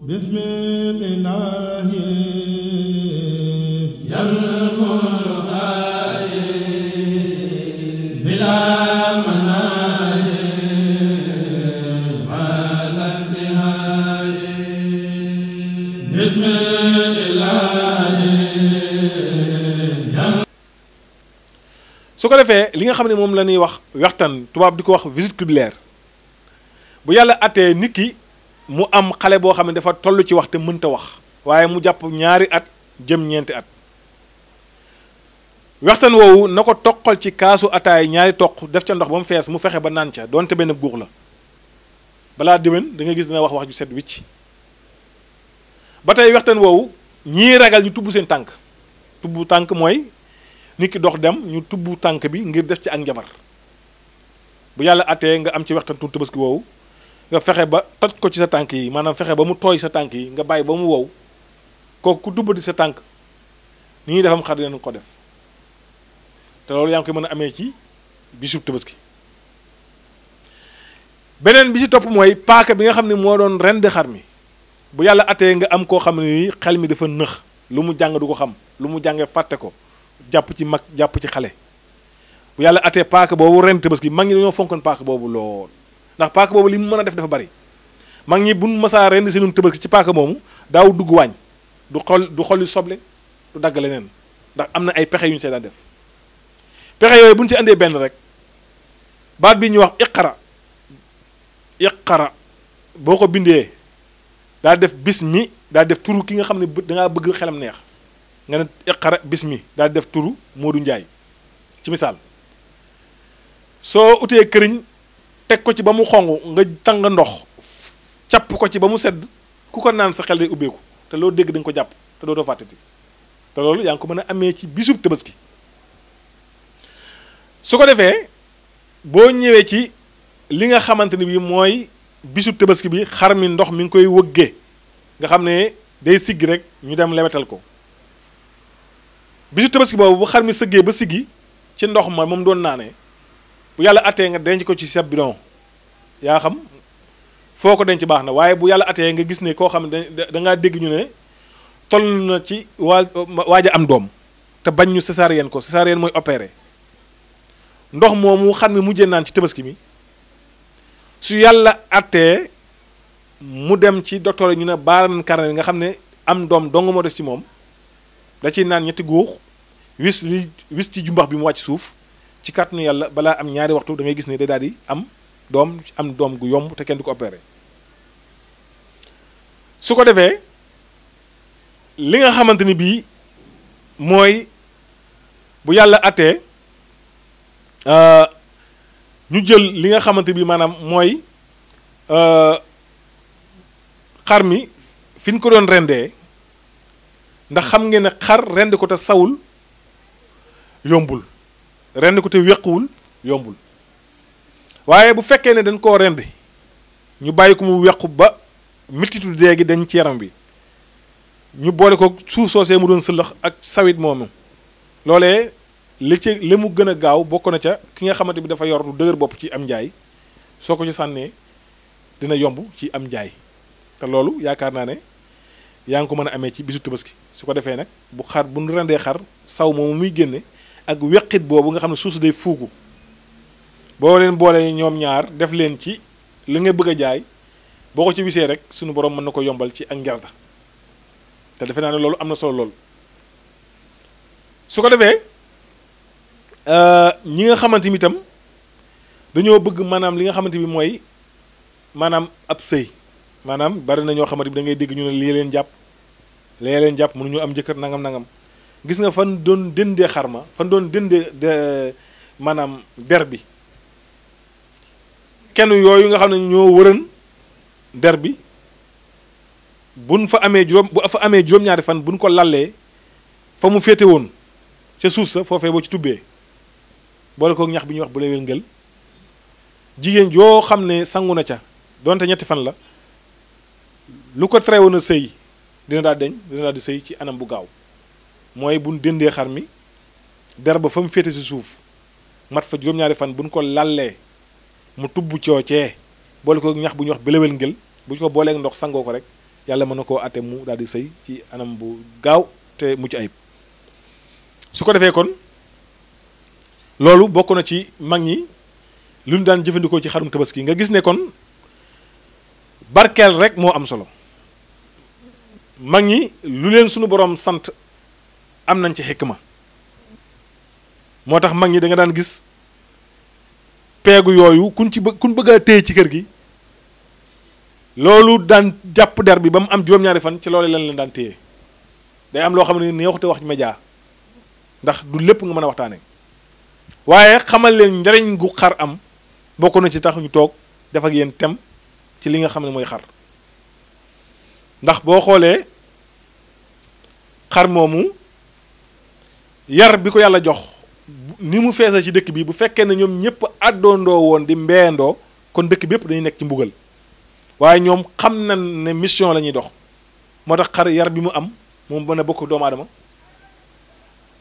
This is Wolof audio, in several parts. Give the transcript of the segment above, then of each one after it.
bismillahi su ko defee li nga xam ne moom la ñuy wax waxtaan tubaab di ko wax visite capillaire bu yàlla attee nit ki mu am xale boo xam ne dafa toll ci wax te mënta wax waaye mu jàpp ñaari at jëm ñeenti at waxtaan woowu na ko toqal ci kaasu ataay ñaari toq def ca ndox ba mu fees mu fexe ba naan ca doonte benn guux la balaa déwén da nga gis dina wax ju set wicc ba tey waxtaan woowu ñii ragal ñu tubb seen tànk tubb tànk mooy nit ki dox dem ñu tubb tànk bi ngir def ci ak njabar bu yàlla attee nga am ci waxtaan tu tabaski woowu nga fexe ba toj ko ci sa tànk yi maanaam fexe ba mu tooy sa tànk yi nga bàyyi ba mu wow kooku ku tubbati sa tànk ni ñuy defam xar dinañ ko def te loolu yaa ngi koy mën a amee ci bisub tabaski beneen bi ci topp mooy paaka bi nga xam ne moo doon rendi xar mi bu yàlla attee nga am koo xam ne ni xel mi dafa nëx lu mu jàng du ko xam lu mu jàngee fàtte ko jàpp ci mag jàpp ci xale bu yàlla attee paaka boobu rendi tabaski mag ñi dañoo fonkoon paaka boobu lool ndax paaka boobu li mu mën a def dafa bari mag ñi buñ masaa rendi seenum tabaski ci paaka moomu daaw dugg waañ du xolli soble du dagg leneen ndax am na ay pexe yu ñu see daan def pexe yooyu bu ñu ci andee benn rek baat bi ñuy wax iqara boo ko bindee daa def bismi daa def turu ki nga xam ne dangaa bëgg xelam neex nga ne iqara bismi daa def turu Modou Ndiaye ci misaal soo utee këriñ teg ko ci ba mu xong nga tàng ndox capp ko ci ba mu sedd ku ko naan sa xel day ubbeeku te loo dégg da nga ko jàpp te dootoo fàttati te loolu yaa ngi ko mën a amee ci bisub tabaski su ko defee boo ñëwee ci li nga xamante ni bi mooy bisub tabaski bi xar mi ndox mi ngi koy wëggee nga xam ne day siggi rek ñu dem lewetal ko bisub tabaski boobu bu xar mi sëggee ba siggi ci ndox ma moom doon naanee bu yàlla attee nga denc ko ci sa bidon yaa xam foo ko denc baax na waaye bu yàlla attee nga gis ne koo xam ne da ngaa dégg ñu ne toll na ci waaj a am doom te bañ ñu césarienne ko césarienne mooy opéré ndox moomu xar mi mujjee naan ci tabaski mi su yàlla attee mu dem ci docteur yi ñu ne baaran carnet nga xam ne am doom dong moo des ci moom da ciy naan ñetti góox wis ci jumbax bi mu wàcc suuf ci kàttanu yàlla balaa am ñaari waxtu da ngay gis ne day daal di am doom gu yomb te kenn du ko opéré su ko defee li nga xamante ni bii mooy bu yàlla attee ñu jël li nga xamante bi maanaam mooy xar mi fi ñu ko doon rendee ndax xam ngeen ne xar rend ko te sawul yombul rend ko te wequwul yombul waaye bu fekkee ne dañ koo rend ñu bàyyi ko mu wequ ba mettitu dee gi dañ ci yaram bi ñu boole ko suuf soosee mu doon sëlëx ak sawit moomu loolee li mu gën a gaaw bokk na ca ki nga xamante bi dafa yor lu dëgër bopp ci am njaay soo ko ci sànnee dina yomb ci am njaay te loolu yaakaar naa ne yaa ngi ko mën a amee ci bisu tabaski su ko defee nag bu nu rendee xar saw moomu muy génne ak weqit boobu nga xam ne suuf si day fuugu boo leen boole ñoom ñaar def leen ci li nga bëgg a jaay boo ko ci wisee rek suñu borom mën na ko yombal ci ak ngerta te defe naa ne loolu am na solo lool su ko defee ñi nga xamante ni itam dañoo bëgg maanaam li nga xamante bi mooy maanaam ab sëy maanaam bari na ñoo xamante bi da ngay dégg ñu ne lii leen jàpp mënuñu am jëkkër nangam gis nga fan doon dëndee xarma fan doon dëndee maanaam der bi kenn yooyu nga xam ne ñoo wërën der bi buñ fa amee juróom-ñaari fan buñ ko lallee fa mu féete woon ca suuf sa foofee boo ci tubbee boole kook ñax bi ñuy wax bu lay wér jigéen joo xam ne sangu na ca donte ñetti fan la lu ko tere woon a sëy dina daal di sëy ci anam bu gaaw mooy buñ dëndee xar mi der ba fa mu féete si suuf mat fa juróom-ñaari fan buñ ko lallee mu tubb coocee boole ko ñax bu ñuy wax belewel ngel bu ñu ko booleeg ndox sangoo ko rek yàlla mën na koo àtte mu daal di sëy ci anam bu gaaw te mucc ayib. su ko defee kon loolu bokk na ci mag ñi lu ñu daan jëfandikoo ci xarum tabaski nga gis ne kon barkeel rek moo am solo. mag ñi lu leen sunu borom sant am nañ ci xikma moo tax mag ñi da nga daan gis peegu yooyu kun bëgg a téye ci kër gi loolu daan jàpp der bi ba mu am juróom-ñaari fan ci loolu lañ leen daan téye day am loo xam ne neexute wax ci média ndax du lépp nga mën a waxtaane waaye xamal leen njariñ gu xar am bokk na ci tax ñu toog def ak yéen tem ci li nga xam ne mooy xar ndax boo xoolee xar moomu yar bi ko yàlla jox ni mu feesa ci dëkk bi bu fekkee ne ñoom ñëpp àddoondoo woon di mbeendoo kon dëkk bi yëpp dañuy nekk ci mbugal waaye ñoom xam na ne mission la ñuy dox moo tax xar yar bi mu am moom mën a bokk doomu aadama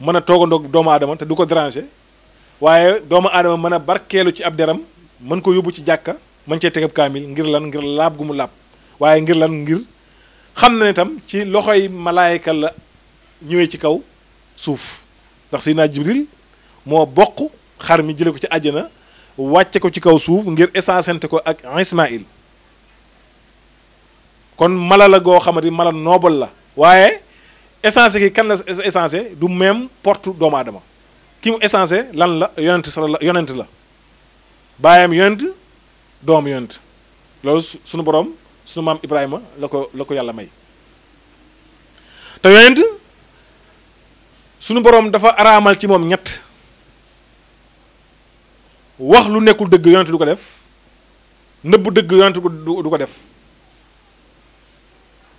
mën a toogandoog doomu aadama te du ko déranger waaye doomu aadama mën a barkeelu ci ab deram mën ko yóbbu ci jàkka mën cee tegab kaamil ngir lan ngir laab gu mu laab waaye ngir lan ngir xam na ne tam ci loxoy malaayika la ñëwee ci kaw suuf ndax Seydina Jibril moo bokk xar mi jële ko ci àjjana wàcce ko ci kaw suuf ngir essencente ko ak Ismaïl kon mala la goo xamante mala noble la waaye essence ki kan la essence du même porte doomu aadama ki mu essence lan la yonent la baayam yonent doom yonent loolu sunu borom sunu maam Ibrahima la ko yàlla may te yonent sunu borom dafa araamal ci moom ñett wax lu nekkul dëgg yonent du ko def nëbb dëgg yonent du ko def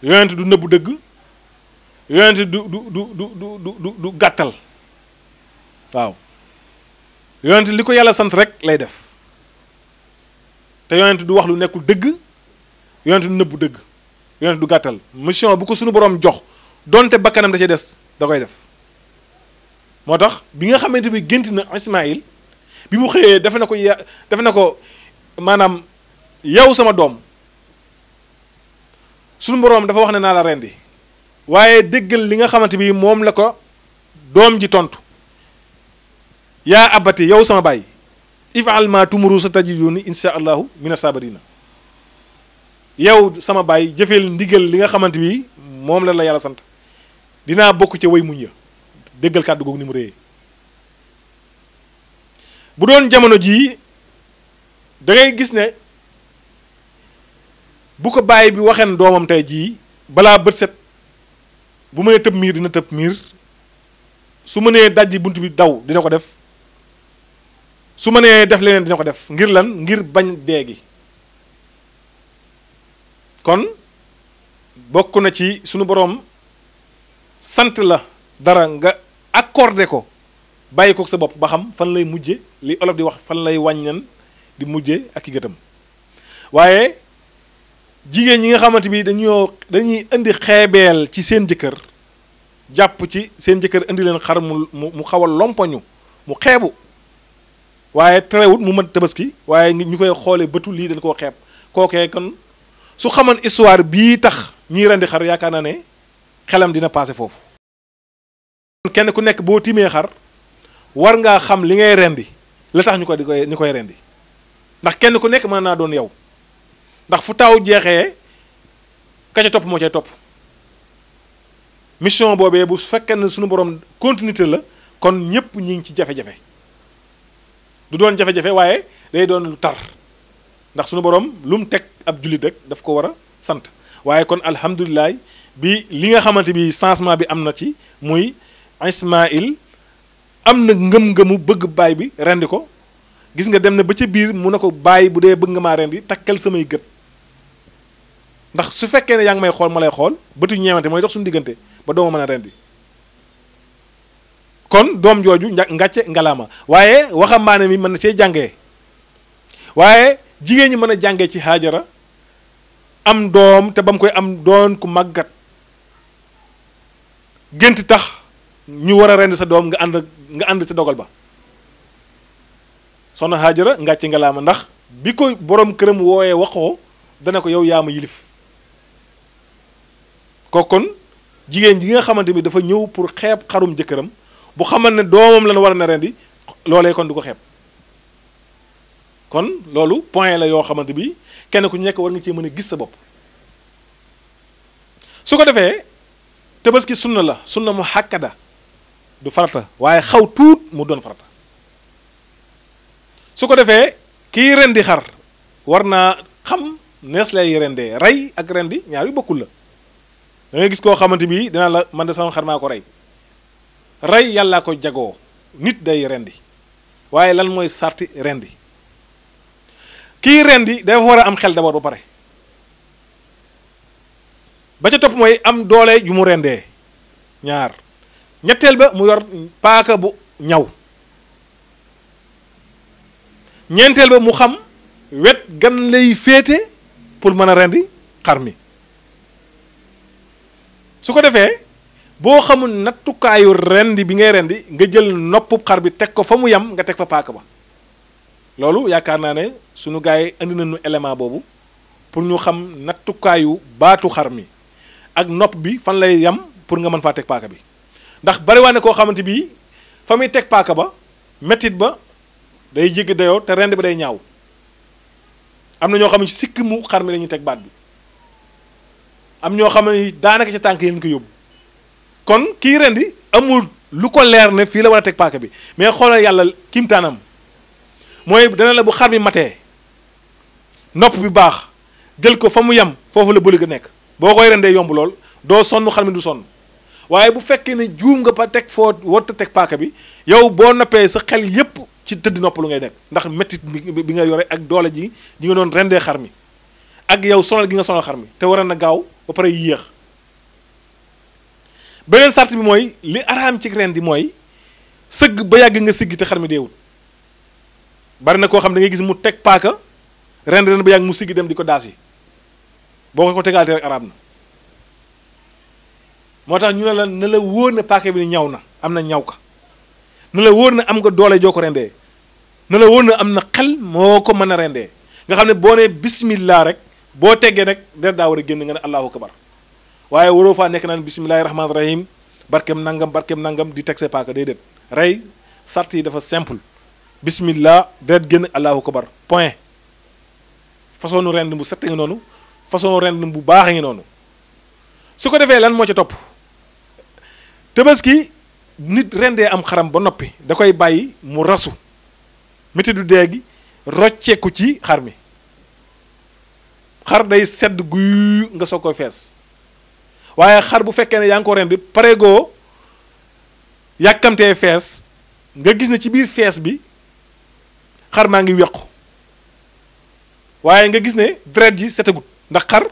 yonent du nëbb dëgg yonent du gàttal waaw yonent li ko yàlla sant rek lay def te yonent du wax lu nekkul dëgg yonent du nëbb dëgg yonent du gàttal mission bu ko sunu borom jox donte bakkanam da cee des da koy def moo tax bi nga xamante bi gént na Ismaïl bi mu xëyee defe na ko maanaam yow sama doom sunu borom dafa wax ne naa la rendi waaye déggal li nga xamante bi moom la ko doom ji tontu yaa abati yow sama baay if'al ma tumuru sa tajiduni insha allahu mina sabarina yow sama baay jëfeel ndigal li nga xamante bi moom la yàlla sant dinaa bokk ca way muñ ya déggal kàddu googu ni mu réyee bu doon jamono jii da ngay gis ne bu ko bàyyi bi waxeen doomam tey jii balaa bët set bu mënee tëb miir dina tëb miir su mënee dajji bunt bi daw dina ko def su mënee def leneen dina ko def ngir lan ngir bañ dee gi kon bokk na ci sunu boroom sant la dara nga accordé ko bàyyi ko sa bopp ba xam fan lay mujje li olof di wax fan lay wàññan di mujje ak i gëtam waaye jigéen ñi nga xamante bi dañuy indi xeebeel ci seen jëkkër jàpp ci seen jëkkër indi leen xar mu xaw a lompoñu mu xeebu waaye terewut mu mën tabaski waaye ñu koy xoolee bëtu lii dañ koo xeeb kookee kon su xamoon histoire bii tax ñuy rendi xar yaakaar naa ne xelam dina passé foofu kenn ku nekk boo tiimee xar war ngaa xam li ngay rendi la tax ñu koy rendi ndax kenn ku nekk mën naa doon yow ndax fu taw jeexee ka ca topp moo cay topp mission boobee bu fekkee ne suñu borom continuité la kon ñépp ñi ngi ci jafe-jafe du doon jafe-jafe waaye day doon lu tar ndax suñu borom lu mu teg ab jullit rek daf ko war a sant waaye kon alhamdulilah bi li nga xamante bi changement bi am na ci muy Ismaïl am na ngëm-ngëmu bëgg baay bi rendi ko gis nga dem na ba ca biir mu ne ko bàyyi bu dee bëgg nga maa rendi takkal samay gët ndax su fekkee ne yaa ngi may xool ma lay xool bëtu ñeewante mooy dox suñu diggante ba dooma mën a rendi kon doom jooju ngàcce ngalaama waaye waxambaane mi mën na cee jàngee waaye jigéen ñi mën a jàngee ci Haajara am doom te ba mu koy am doon ku màggat gént tax ñu war a rendi sa doom nga ànd ca dogal ba soxna Haajara ngàcce ngalaama ndax bi ko borom këram wooyee waxoo dana ko yow yaa ma yilif ko kon jigéen ji nga xamante bi dafa ñëw pour xeeb xarum jëkkëram bu xamal ne doomam lan war na rendi loolee kon du ko xeeb kon loolu point la yoo xamante bi kenn ku nekk war nga cee mën a gis sa bopp su ko defee tabaski sunna la sunna mu xàkkada du farata waaye xaw tuut mu doon farata su ko defee kii rendi xar war naa xam nees lay rendee rey ak rendi ñaar yu bokkul la da ngay gis koo xamante bi dina la man de sama xar maa ko rey yàllaa ko jagoo nit day rendi waaye lan mooy sarti rendi kii rendi dafa war a am xel d'abord ba pare ba ca topp mooy am doole ju mu rendee ñaar ñetteel ba mu yor paaka bu ñaw ñeenteel ba mu xam wet gan lay féete pour mën a rendi xar mi su ko defee boo xamul nattukaayu rendi bi ngay rendi nga jël noppu xar bi teg ko fa mu yam nga teg fa paaka ba loolu yaakaar naa ne suñu gars yi andi nañu élément boobu pour ñu xam nattukaayu baatu xar mi ak nopp bi fan lay yam pour nga mën faa teg paaka bi ndax bariwaane koo xamante bi fa muy teg paaka ba mettit ba day jéggi dayoo te rend ba day ñaaw am na ñoo xam ne ci sikk mu xar mi la ñuy teg baat bi am ñoo xam ne daanaka ci tànk yi ko yóbbu kon kii rendi amul lu ko leer ne fii la war a teg paaka bi mais xoolal yàlla kimtaanam mooy dana la bu xar mi matee nopp bi baax jël ko fa mu yem foofu la bëli ga nekk boo koy rendee yomb lool doo sonn xar mi du sonn waaye bu fekkee ne juum nga ba teg foo warta teg paaka bi yow boo noppee sa xel yépp ci tëdd noppalu ngay nekk ndax mettit bi nga yore ak doole ji nga doon rendee xar mi ak yow sonal gi nga sonal xar mi te waroon na gaaw ba pare yéex beneen sart bi mooy li araam ci ren di mooy sëgg ba yàgg nga siggi te xar mi deewul bari na koo xam da ngay gis mu teg paaka ren ba yàgg mu siggi dem di ko daas yi boo ko tegaatee rek araam na moo tax ñu ne la ne la wóor na paaka bi ñaw na am na ñaw ka ne la wóor na am nga doole joo ko rendee ne la wóor na am na xel moo ko mën a rendee nga xam ne boo nee bismillah rek boo teggee rek der daa war a génn nga ne allahu akbar waaye waroo faa nekk naan bismillahi rahmaani rahim barkem nangam di teg see paaka déedéet rey sart yi dafa simple bismillah der génn allahu akbar point façon nu rend bu sette ngi noonu façon rend bu baax a ngi noonu su ko defee lan moo ca topp tabaski nit rendee am xaram ba noppi da koy bàyyi mu rasu métti du dee gi rocceeku ci xar mi xar day sedd guy nga soog koy fees waaye xar bu fekkee ne yaa ngi ko rendi paregoo yàkkamtee fees nga gis ne ci biir fees bi xar maa ngi wequ waaye nga gis ne deret ji setagut ndax xar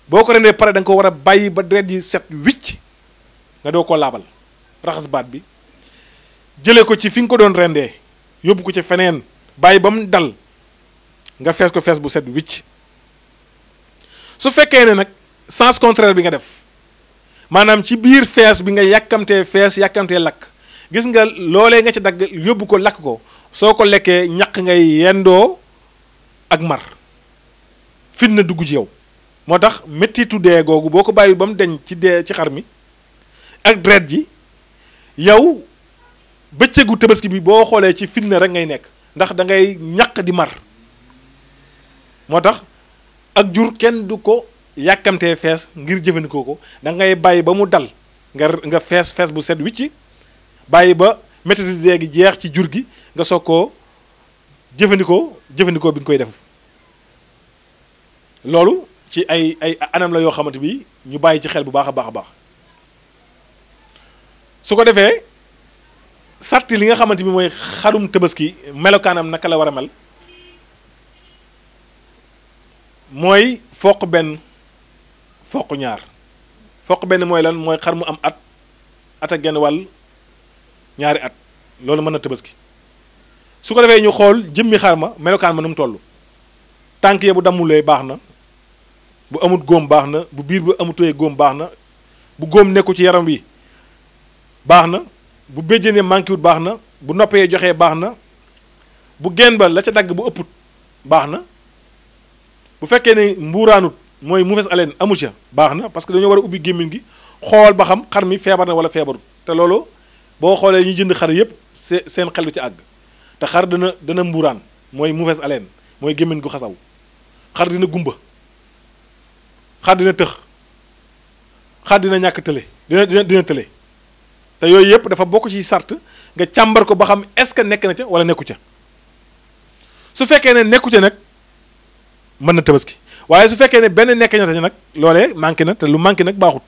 boo ko rendee pare da nga ko war a bàyyi ba deret ji set wicc nga doo ko laabal raxas baat bi jëlee ko ci fi nga ko doon rendee yóbbu ko ci feneen bàyyi ba mu dal nga fees ko fees bu set wicc su fekkee ne nag sens contraire bi nga def maanaam ci biir fees bi nga yàkkamtee fees yàkkamtee lakk gis nga loolee nga ci dagg yóbbu ko lakk ko soo ko lekkee ñaq ngay yendoo ak mar fitna dugg ci yow moo tax mettitu dee googu boo ko bàyyi ba mu deñ ci dee ci xar mi ak deret ji yow bëccëgu tabaski bi boo xoolee ci fitna rek ngay nekk ndax da ngay ñaq di mar moo tax ak jur kenn du ko yàkkamtee fees ngir jëfandikoo ko da ngay bàyyi ba mu dal nga fees bu set wicci bàyyi ba mettitu dee gi jeex ci jur gi nga soog koo jëfandikoo bi nga koy def loolu ci ay anam la yoo xamante bi ñu bàyyi ci xel bu baax a baax a baax su ko defee sarti li nga xamante bi mooy xarum tabaski melokaanam naka la war a mel mooy foq benn foq ñaar foq benn mooy lan mooy xar mu am at ak genn wàll ñaari at loolu mën na tabaski su ko defee ñu xool jëmmi xar ma melokaan ma nu mu toll tànk ya bu dammulee baax na bu amut góom baax na bu biir bu amutee góom baax na bu góom nekku ci yaram wi baax na bu béjjénee manqué wut baax na bu noppee joxee baax na bu genn ba la ca dagg bu ëpput baax na bu fekkee ne mbuuraanut mooy mauvaise haleine amu ca baax na parce que dañoo war a ubbi gémmiñ gi xool ba xam xar mi feebar na wala feebarut te loolu boo xoolee ñi jënd xar yépp seen xel du ci àgg te xar dana mburaan mooy mauvaise haleine mooy gémmiñ gu xasaw xar dina gumba xar dina tëx xar dina ñàkk tële dina tële te yooyu yépp dafa bokk ci sart nga càmbar ko ba xam est-ce que nekk na ca wala nekku ca su fekkee ne nekku ca nag mën na tabaski waaye su fekkee ne benn nekk na ca nag loolee manqué na te lu manqué nag baaxut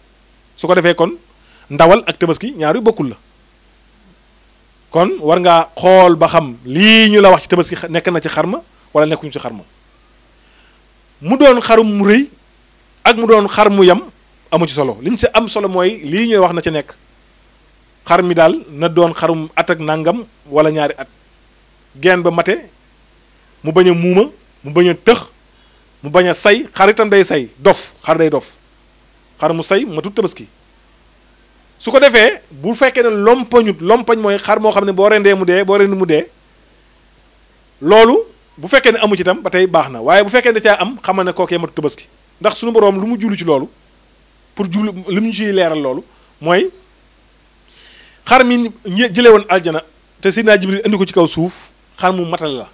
su ko defee kon ndawal ak tabaski ñaar yu bokkul la kon war ngaa xool ba xam lii ñu la wax ci tabaski nekk na ci xarma wala nekkuñu ci xarma mu doon xarum mu rëy ak mu doon xar mu yam amu ci solo liñ ci am solo mooy lii ñuy wax na ci nekk xar mi daal na doon xarum at ak nangam wala ñaari at geen ba mate mu bañ a muuma mu bañ a tëx mu bañ a say xar itam day say dof xar day dof xar mu say matut tabaski su ko defee bu fekkee ne lompañ mooy xar moo xam ne boo rendee mu dee boo rendi mu dee loolu bu fekkee ne amu ci itam ba tey baax na waaye bu fekkee ne da caa am xamal ne kookee matut tabaski ndax suñu boroom lu mu jublu ci loolu pour jublu lu mu ciy leeral loolu mooy xar mi jëlee woon aljana te Seydina Jibril indi ko ci kaw suuf xar mu matal la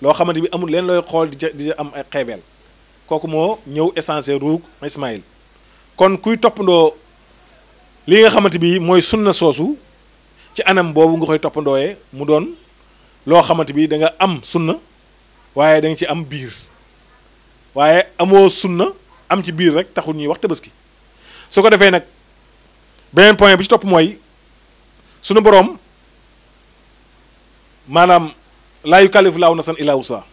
loo xamante bi amul leen looy xool di am ay xeebeel kooku moo ñëw essentiel ruug Ismaïl kon kuy toppandoo li nga xamante bi mooy sunna soosu ci anam boobu nga koy toppandooyee mu doon loo xamante bi da nga am sunna waaye da nga ci am biir waaye amoo sunna am ci biir rek taxul ñuy wax tabaski su ko defee nag beneen point bi ci topp mooy sunu boroom maanaam laa yukallifu laahu nafsan illaa wusahaa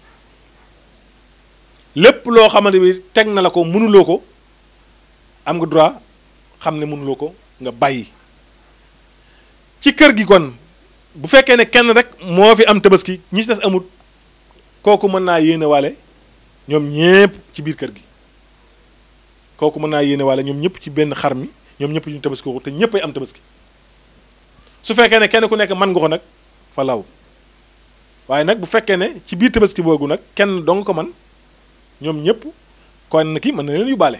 lépp loo xamante bi teg na la ko mënuloo ko am nga droit xam ne mënuloo ko nga bàyyi ci kër gi kon bu fekkee ne kenn rek moo fi am tabaski ñi ci des amut kooku mën naa yéene waale ñoom ñépp ci biir kër gi kooku mën naa yéene waale ñoom ñëpp ci benn xar mi ñoom ñëpp ñu tabaski ko te ñëpp ay am tabaski su fekkee ne kenn ku nekk mën nga ko nag fa law waaye nag bu fekkee ne ci biir tabaski boogu nag kenn dong ko man ñoom ñëpp kon ki mën na leen yóbbaale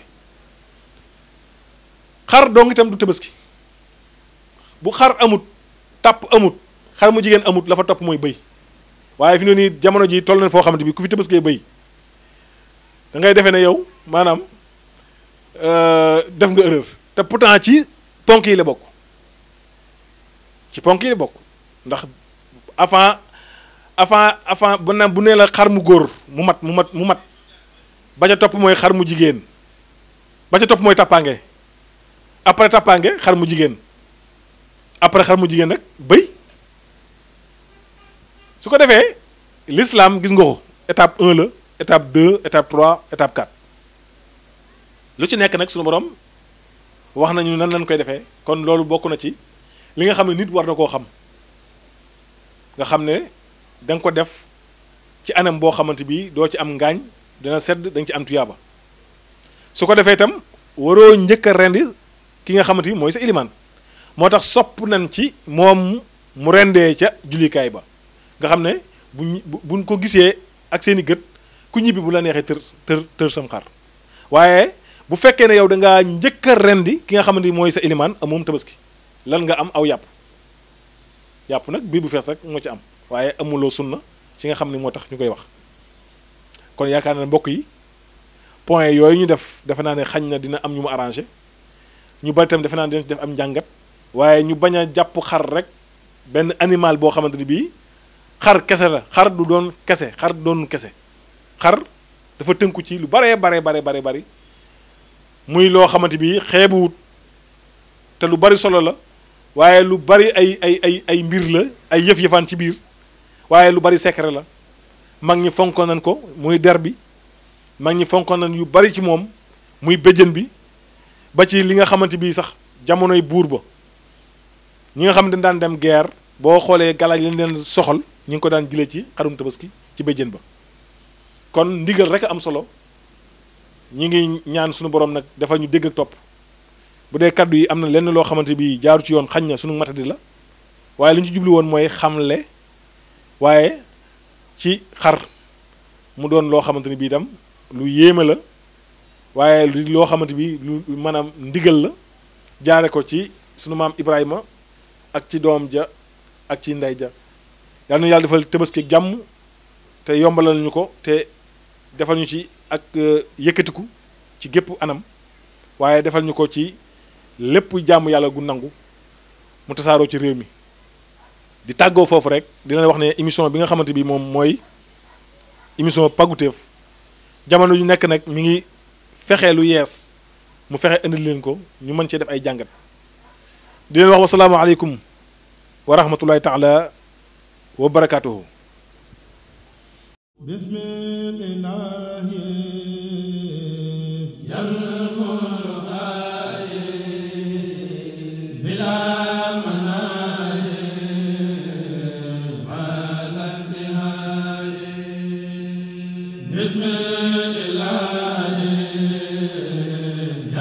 xar dong itam du tabaski bu xar amut tàpp amut xar mu jigéen amut la fa topp mooy bëy waaye fi ne nii jamono ji toll na foo xamante bi ku fi tabaskee bëy da ngay defee ne yow maanaam def nga erreur te pourtant ci ponk yi la bokk ci ponk yi la bokk ndax avant bu nee la xar mu góor mu mat ba ca topp mooy xar mu jigéen ba ca topp mooy tàppaange après tàppaange xar mu jigéen après xar mu jigéen nag bëy su ko defee l'islam gis nga ko étape 1 la étape 2 étape 3 étape 4 lu ci nekk nag sunu borom wax nañu nan lañ koy defee kon loolu bokk na ci li nga xam ne nit war na koo xam nga xam ne da nga ko def ci anam boo xamante bi doo ci am ngaañ dina sedd da nga ci am tuyaaba su ko defee itam waroo njëkk a rendi ki nga xamante bi mooy sa ilimaan moo tax sopp nañ ci moom mu rendee ca jullikaay ba nga xam ne buñ ko gisee ak seeni gët ku ñibbi bu la neexee tër sam xar waaye bu fekkee ne yow da ngaa njëkk a rendi ki nga xamante ni mooy sa ilimaan amoom tabaski lan nga am aw yàpp nag biir bu fees rek moo ci am waaye amuloo sunna ci nga xam ne moo tax ñu koy wax kon yaakaar na mbokk yi point yooyu ñu def defe naa ne xañ na dina am ñu mu arrangé ñu bari tam defe naa ne dina def am njàngat waaye ñu bañ a jàpp xar rek benn animal boo xamante ni bii xar kese la xar du doon kese xar du doon kese xar dafa tënku ci lu bari muy loo xamante bi xeebuwut te lu bari solo la waaye lu bari ay mbir la ay yëf-yëfaan ci biir waaye lu bari secret la mag ñi fonkoon nañ ko muy der bi mag ñi fonkoon nañ yu bari ci moom muy béjjën bi ba ci li nga xamante bi sax jamonoy buur ba ñi nga xam ne daan dem guerre boo xoolee galaaj lañ leen soxal ñi ngi ko daan jëlee ci xarum tabaski ci béjjën ba kon ndigal rek am solo ñi ngi ñaan suñu borom nag dafa ñu dégg ak topp bu dee kaddu yi am na lenn loo xamante bi jaaru ci yoon xañ na suñu matadi la waaye li ñu ci jublu woon mooy xamle waaye ci xar mu doon loo xamante ni bii itam lu yéeme la waaye loo xamante bi lu maanaam ndigal la jaare ko ci sunu maam Ibrahima ak ci doom ja ak ci ndey ja. yal na yàlla defal tabaski ak jàmm te yombalal ñu ko te defal ñu ci ak yëkkatiku ci gépp anam waaye defal ñu ko ci lépp jàmm yàlla gu nangu mu tasaaroo ci réew mi. di tàggoo foofu rek dina wax ne émission bi nga xamante bi moom mooy émission Pagoutéef jamono yu nekk nag mi ngi fexe lu yees mu fexe indil leen ko ñu mën cee def ay jàngat di leen wax wasalaamaaleykum wa rahmatullahi taala wa barakaatuhu. bismillahi